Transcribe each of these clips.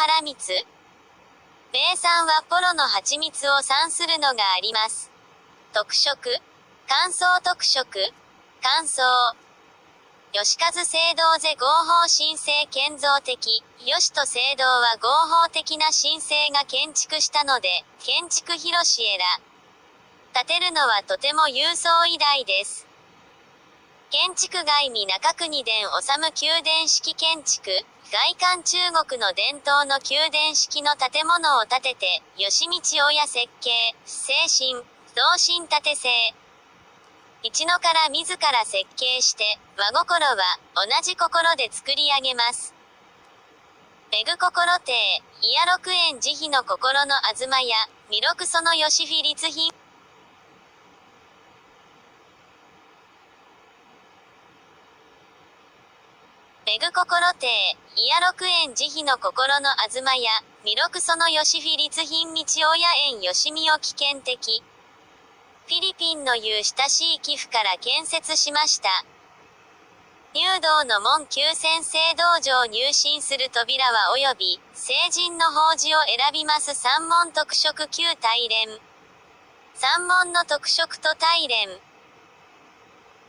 原光。名産はポロの蜂蜜を産するのがあります。特色。乾燥特色。乾燥。吉和聖堂是合法申請建造的。吉と聖堂は合法的な申請が建築したので、建築広しえら。建てるのはとても勇壮偉大です。建築外見中国伝治宮殿式建築、外観中国の伝統の宮殿式の建物を建てて、吉道親設計、精神、同心建て製。一のから自ら設計して、和心は同じ心で作り上げます。めぐ心亭、いや六円慈悲の心の東や、弥勒その吉フィ立品。めぐ心亭、いや六円慈悲の心の東や、弥勒その吉フィ立品道親園吉見を危険的。フィリピンのいう親しい寄付から建設しました。入道の門旧先生道場入信する扉は及び、成人の法事を選びます三門特色旧大連。三門の特色と大連。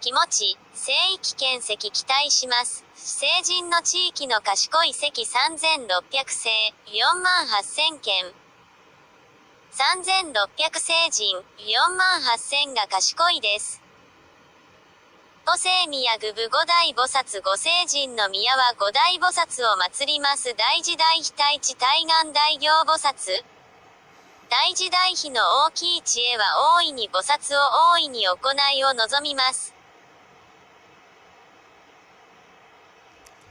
気持ち、聖域建設期待します。成人の地域の賢い席3600世、4万8000件。3600成人、4万8000が賢いです。五世宮具部五大菩薩五聖人の宮は五大菩薩を祀ります大慈大悲大智大願大行菩薩。大慈大悲の大きい知恵は大いに菩薩を大いに行いを望みます。